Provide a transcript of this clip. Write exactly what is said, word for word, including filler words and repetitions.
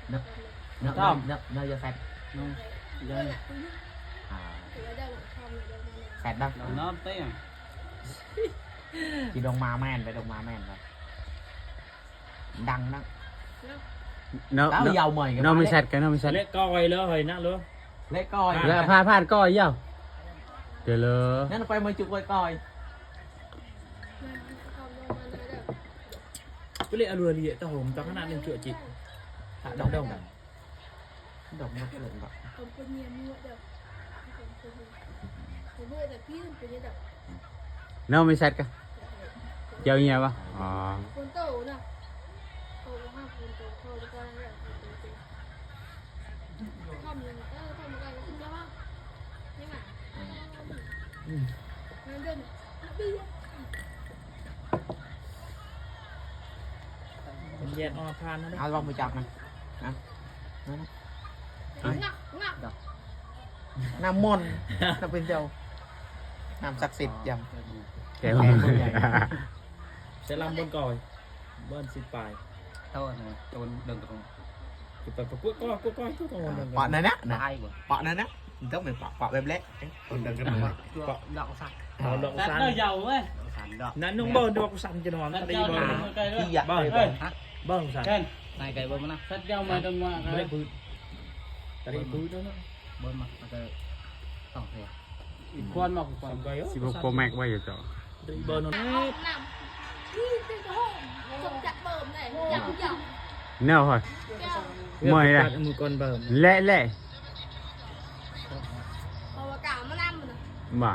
Nó, nó, nó, nó, nó do sạch. Nó, do. À, sạch đó. Nó té à. Chỉ đồng mà men, phải đồng mà men rồi. Đăng đó. Nó, tao nó, giàu mày, nó mới sạch cái, nó mới sạch. Lễ coi lỡ hồi nát lúa. Lễ coi. Lễ pha phan coi giàu. Để lỡ. Nó quay mười chục quay coi. Cái lễ alua lì tao hổm tao khán nên chữa chị. Hạ đồng đồng. Đồng nó cái lệnh gọi. Nó mới sạch cả. Chiều nhiều không? Ờ. Yen o phan nó đấy. Ăn vòng mười chặp này. Ăn. Ăn. Ăn. Năm môn. Năm bên châu. Năm sắc xịt dòng. Kéo. Sẽ làm buôn còi. Buôn xịt bài. Thôi, trốn đừng có. Chụp bài, quất coi, quất coi, quất coi, đừng có. Bạn này nè, nè. Ai vậy? Bạn này nè. Giống mình bạn, bạn bếp lẽ. Đừng có. Bạn. Đọc sẵn. Ờ, đọc sẵn. Sẵn nó giàu ấy. Đọc sẵn đó. Nè, nung bơ, đọc sẵn cho nó. Sẵn tao đi bơ. Đừng có cây đó. Thì dạ. Bơ. Ê. Hả? Bơ sẵn. Ken. Này cây bơ mà nè. Sẵn giàu mà đừng mà. Bơ bự. Tadi bự đó nó. Bơ mà, mà cái tổng thể. Khuôn mà, khuôn. Sẵn cây á. Sẵn. Sẵn. Bơ nó. แนวเฮ้ย เมื่อยนะ มือก่อนเบิ่ม เละเละ บ่